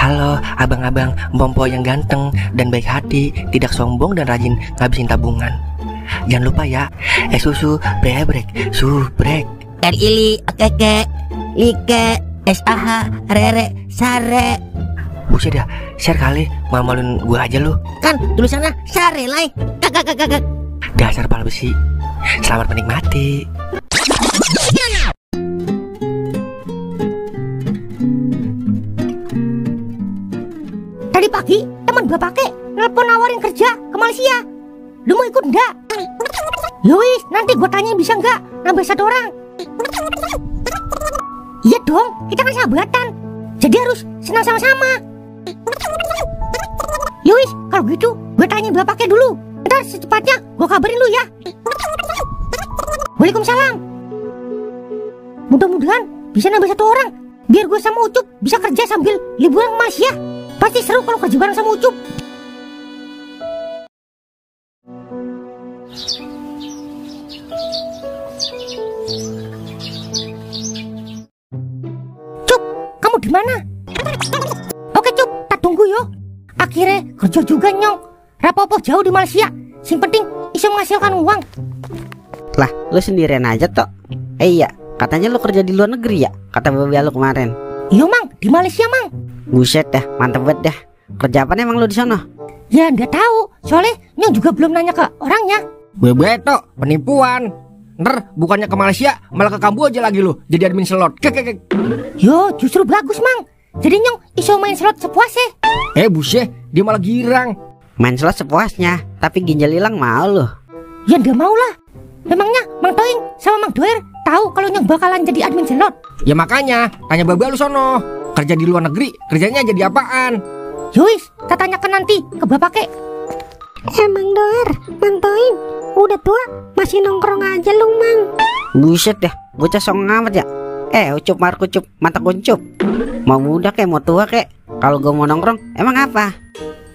Halo abang-abang Mpompo yang ganteng dan baik hati, tidak sombong dan rajin ngabisin tabungan. Jangan lupa ya, susu brebrek, subrek. Ili, keke, like, SAH, rere, sare. Buset dah, share kali, malu-maluin gua aja lu. Kan tulisannya sare lai. Kakak. Dasar pala besi. Selamat menikmati. Tadi pagi teman bapak nelpon nawarin kerja ke Malaysia. Lu mau ikut enggak? Yowis, nanti gua tanya bisa enggak nambah 1 orang. Iya dong, kita kan sahabatan, jadi harus senang sama-sama. Yowis, kalau gitu gua tanya bapaknya dulu. Ntar secepatnya gua kabarin lu ya. Waalaikumsalam. Mudah-mudahan bisa nambah 1 orang, biar gua sama Ucup bisa kerja sambil liburan ke Malaysia. Pasti seru kalau kerja bareng sama Ucup. Cup, kamu di mana? Oke Cup, tak tunggu yo. Akhirnya kerja juga nyong. Rapopo jauh di Malaysia, sing penting bisa menghasilkan uang. Lah, lu sendirian aja tok. Iya, katanya lu kerja di luar negeri ya? Kata babi lu kemarin. Iya mang, di Malaysia mang. Buset dah, mantep banget dah. Kerja apa emang lu di sana? Ya nggak tahu, soalnya nyong juga belum nanya ke orangnya. Bebeto, penipuan. Ntar bukannya ke Malaysia, malah ke Kamboja lagi lu, jadi admin slot. Yo, justru bagus mang. Jadi nyong iso main slot sepuasnya. Buset, dia malah girang. Main slot sepuasnya, tapi ginjal hilang mau lu. Ya nggak mau lah. Memangnya Mang Toing sama Mang Doer tahu kalau nyong bakalan jadi admin slot? Ya makanya, tanya babe lu sono. Kerja di luar negeri, kerjanya jadi apaan? Yowis, kita tanyakan nanti ke bapak kek. Mang Doer, Mang Toing, udah tua masih nongkrong aja lu mang. Buset dah, bocah song amat ya. Ucup markucup, mata kuncup. Mau muda kek, mau tua kek. Kalau gue mau nongkrong, emang apa?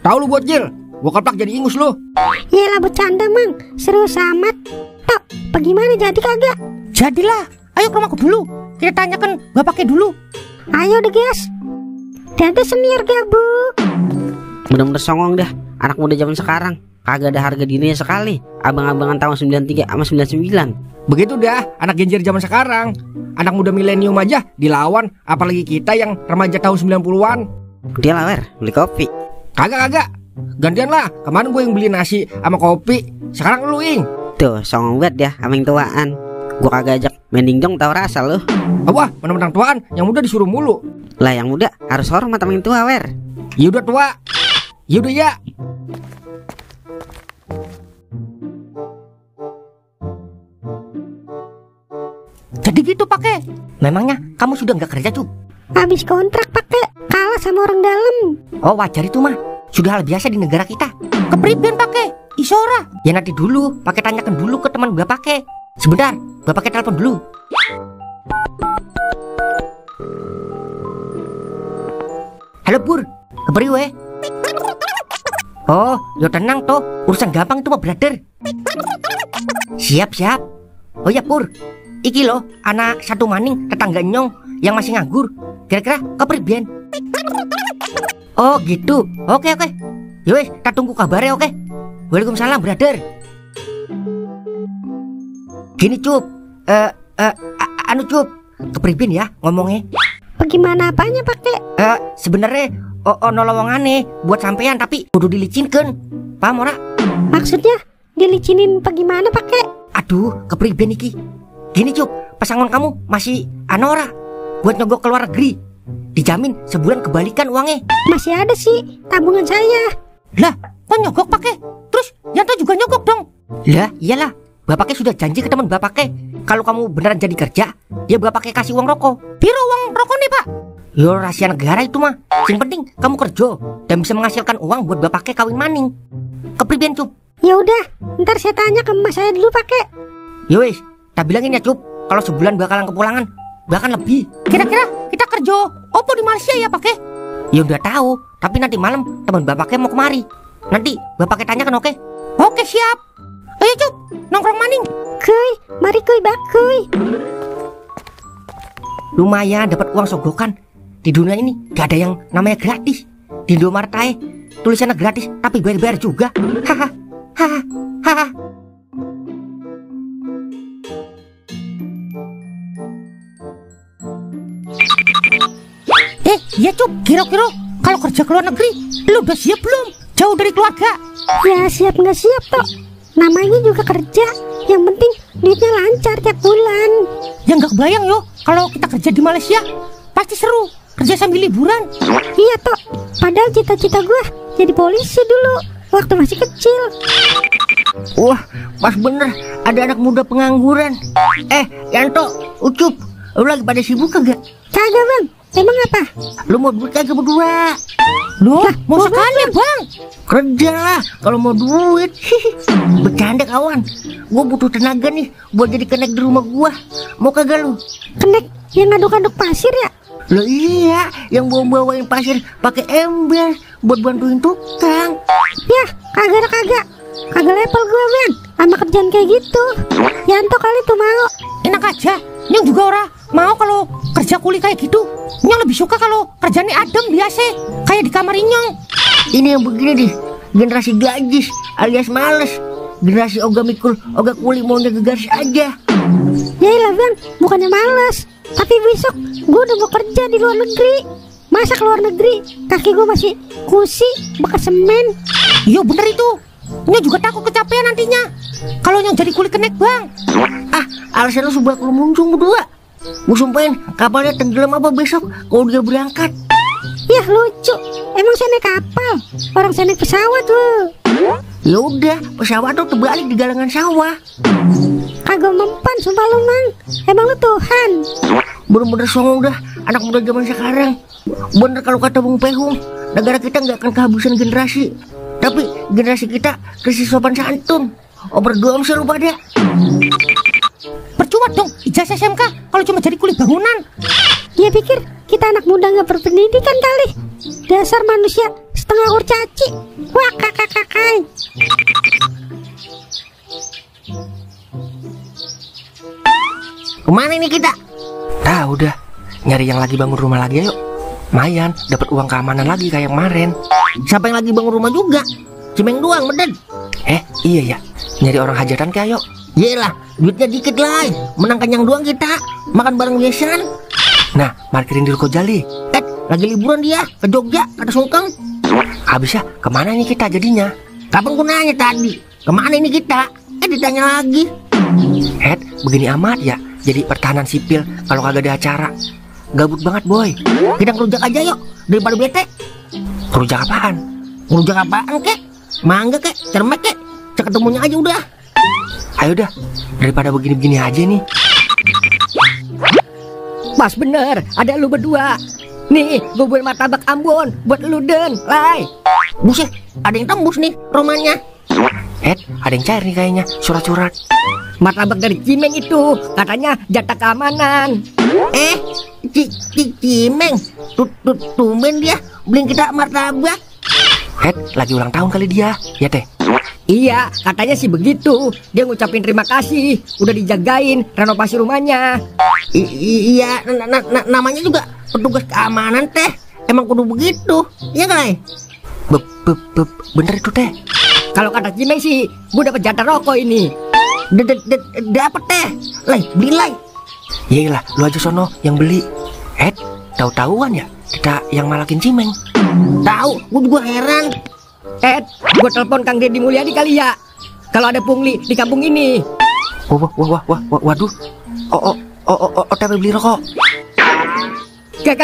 Tahu lu bocil, gua keplak jadi ingus lu. Yelah bercanda mang, serius amat. Tok, bagaimana jadi kagak? Jadilah, ayo ke rumahku dulu. Kita tanyakan bapaknya dulu. Ayo deh guys. Dadah senior gabung. Bener-bener songong dah, anak muda zaman sekarang. Kagak ada harga dirinya sekali. Abang-abangan tahun 93 sama 99. Begitu dah, anak genjer zaman sekarang. Anak muda milenium aja dilawan, apalagi kita yang remaja tahun 90-an. Dia lah beli kopi. Kagak. Gantian lah, kemarin gue yang beli nasi sama kopi. Sekarang lu ing. Tuh, songong banget dia sama yang tuaan. Gue kagak ajak main dingdong tau rasa lu. Wah, menang-menang tuaan, yang muda disuruh mulu. Lah yang muda harus hormat sama yang tua wer. Ya udah tua. Ya udah ya. Jadi gitu pakai. Memangnya kamu sudah nggak kerja Cup? Habis kontrak pakai, kalah sama orang dalam. Oh wajar itu mah, sudah hal biasa di negara kita. Kepriben pakai, isora. Ya nanti dulu, pakai tanyakan dulu ke teman bapak pakai. Sebentar, bapak pakai telepon dulu. Halo Pur, keberi weh. Oh, yo tenang toh, urusan gampang itu mah brother. Siap. Oh ya Pur, iki loh anak satu maning tetangga nyong yang masih nganggur. Kira-kira kepriben? Oh gitu, oke. Yowes, kita tunggu kabarnya oke. Waalaikumsalam brother. Gini Cup, anu Cup, kepriben ya ngomongnya. Bagaimana apanya pakai? Sebenarnya ono lowongane buat sampean tapi kudu dilicinkan. Paham ora? Maksudnya dilicinin bagaimana pakai? Aduh, kepriben iki. Gini Cup, pasangan kamu masih anora buat nyogok ke luar negeri. Dijamin sebulan kebalikan uangnya. Masih ada sih tabungan saya. Lah, kok nyogok pakai? Terus Yanto juga nyogok dong. Lah, iyalah. Bapaknya sudah janji ke teman bapaknya, kalau kamu beneran jadi kerja, dia bapaknya kasih uang rokok. Piro uang rokok nih pak? Yo rahasia negara itu mah. Yang penting kamu kerja dan bisa menghasilkan uang buat bapaknya kawin maning. Kepriben Cup? Ya udah, ntar saya tanya ke emak saya dulu pakai. Yowes, tak bilangin ya Cup, kalau sebulan bakalan kepulangan, bahkan lebih. Kira-kira kita kerja opo di Malaysia ya pakai? Ya udah tahu, tapi nanti malam teman bapaknya mau kemari. Nanti bapaknya tanyakan oke? Oke siap. Ayo Cup, nongkrong maning. Kuy, mari kuy bakuy. Lumayan dapat uang sogokan. di dunia ini gak ada yang namanya gratis. Di Indomaret aja tulisannya gratis tapi bayar-bayar juga. Haha. Haha. Haha. Ya Cup, kira-kira kalau kerja ke luar negeri, lu udah siap belum? Jauh dari keluarga. Ya siap nggak siap toh. Namanya juga kerja. Yang penting duitnya lancar tiap bulan. Ya nggak kebayang yo, kalau kita kerja di Malaysia, pasti seru. Kerja sambil liburan. Iya toh. Padahal cita-cita gue jadi polisi dulu waktu masih kecil. Wah, pas bener ada anak muda pengangguran. Yanto, Ucup, lu lagi pada sibuk kagak? Kagak bang. Emang apa? Lu mau duit kagak berdua? Loh, mau sekali bang. Kerja lah kalau mau duit. Bercanda kawan. Gua butuh tenaga nih buat jadi kenek di rumah gua. Mau kagak lu? Kenek yang ngaduk-ngaduk pasir ya? Loh iya, yang bawa-bawain pasir pakai ember buat bantuin tukang. Ya, kagak. Kagak level gue bang sama kerjaan kayak gitu. Yanto kali tuh mau. Enak aja. Nyong juga ora mau kalau kerja kuli kayak gitu. Nyong lebih suka kalau kerjanya adem biasa, kayak di kamar Nyong. Ini yang begini nih, generasi gajis alias males. Generasi oga mikul, oga kuli maunya gegaris aja. Yaelah bang, bukannya malas. Tapi besok gue udah mau kerja di luar negeri. Masa ke luar negeri kaki gue masih kusi bekas semen. Iya bener itu. Nyong juga takut kecapean nantinya kalau Nyong jadi kuli kenek bang. Alasan lu sebelah lu muncung berdua. Gue sumpahin kapalnya tenggelam apa besok kalau dia berangkat. Ya lucu. Emang saya naik kapal, orang saya naik pesawat loh. Ya udah, pesawat tuh terbalik di galangan sawah. Kagak mempan sumpah lu mang. Emang lu Tuhan. Bener-bener songong dah anak muda zaman sekarang. Bener kalau kata Bung Pehung, negara kita nggak akan kehabisan generasi. Tapi generasi kita krisis sopan santun. Berdua sih lu pada. Percuma dong ijazah SMK kalau cuma jadi kuli bangunan. Dia pikir kita anak muda nggak berpendidikan kali. Dasar manusia setengah kurcaci. Wah kakak-kakai. Kemana ini kita? Udah nyari yang lagi bangun rumah lagi ayo. Mayan dapat uang keamanan lagi kayak kemarin. Siapa yang lagi bangun rumah juga? Cimeng doang beden. Iya ya, nyari orang hajatan kayak ayo. Yelah, duitnya dikit lah. Menang kenyang doang kita. Makan bareng biasan. Nah, parkirin di Ruko Jali. Lagi liburan dia ke Jogja, kata Sungkeng. Habis ya, kemana ini kita jadinya? Kapan gue nanya tadi? Kemana ini kita? Ditanya lagi. Begini amat ya. Jadi pertahanan sipil kalau kagak ada acara. Gabut banget boy. Kita ngerujak aja yuk, daripada bete. Ngerujak apaan? Ngerujak apaan kek? Mangga kek, cermek kek. Cek ketemunya aja udah. Ayo dah, daripada begini-begini aja nih. Pas bener, ada lu berdua. Nih, gue buat martabak Ambon buat lu Den, Lai. Buset, ada yang tembus nih romannya. Ada yang cair nih kayaknya, surat-surat. Martabak dari Cimeng itu, katanya jatah keamanan. Cimeng, tumben dia beliin kita martabak. Lagi ulang tahun kali dia, ya teh. Iya, katanya sih begitu. Dia ngucapin terima kasih, udah dijagain renovasi rumahnya. Iya, namanya juga petugas keamanan teh. Emang kudu begitu, iya kan? Bener itu teh. Kalau kata Cimeng sih, gue dapat jatah rokok ini. Dapat teh, Lai, beli Lai. Yelah, lu aja sono yang beli. Tahu-tahuan ya kita yang malakin Cimeng. Tahu, gue juga heran. Gue telepon Kang Deddy Mulyadi kali ya. Kalau ada pungli di kampung ini. Waduh. Tapi beli rokok. Kak.